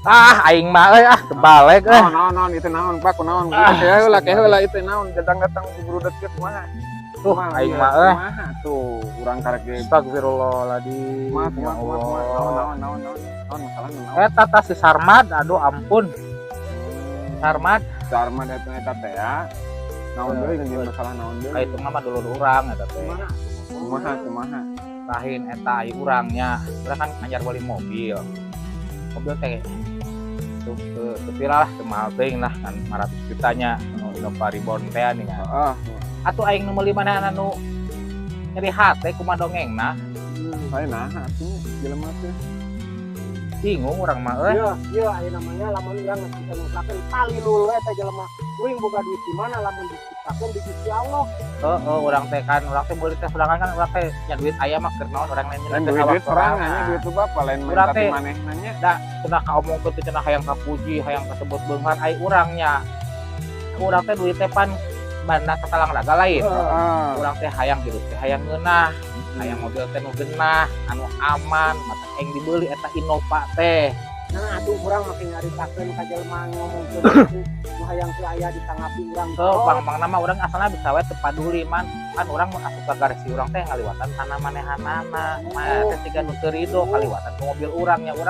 Ah, aing mah euy, ah, kebalik euy. Naon, naon, naon itu, naon, Pak, kunaon? Ah. Heula, heula, itu naon datang-datang bubrudet kieu, kumaha? Tuh, Kumaha, aing iya, mah euy. Kumaha tuh, urang karek ge. Astagfirullahaladzim. Kumaha, Ya kumaha, kumaha, kumaha? Naon, Allah. naon, naon, naon? Naon masalahna, naon? Eta tah si Sarmad, aduh ampun. Sarmad, Sarmad eta eta teh ya. Naon deui, ngeunjeun masalah naon deui? Ka itu mah dulur urang eta teh. Kumaha, kumaha? Lain eta ai urangnya. Urang kan anyar beli mobil. Mobil teh tuh teu pira lah, teu mahal teuing lah kan, 500 jutanya nu Innova Reborn teh nih kan. Atuh aing nu meuli mana nu nyeri hate, kumaha dongengna? Saya nah atuh jelema teh. Bingung urang mah euy. Iya, iya, aya namanya lamun urang geus bisa ngusahakeun palilul we teh jelema. Uing boga duit di mana lamun diciptakeun di Gusti Allah. Heeh, urang teh kan urang teh meuli teh, sedangkan kan urang teh nya duit aya mah keur naon urang lain Lain teh duit awak duit sorangan nya, sorangan. Duit tuh bapak lain Urang minta ti teh- manehna nya. Da cenah kaomongkeun teh cenah hayang kapuji, hayang kasebut beunghar, ai urang nya. Urang teh duit teh pan banda satalang raga lain. Urang teh hayang hirup teh hayang ngeunah, hayang mobil teh nu genah, anu aman, mata aing dibeli eta Innova teh. Nah, atuh urang makin nyaritakeun ka jelema ngomongkeun kitu nu hayang teu aya ditanggapi urang. Tuh, pang-pang nama urang asalna bisa we teu paduli man. Kan urang mun asup ka garasi urang teh ngaliwatan tanah manehanana. Mah teh siga nu teu rido kaliwatan ke mobil urang nya urang.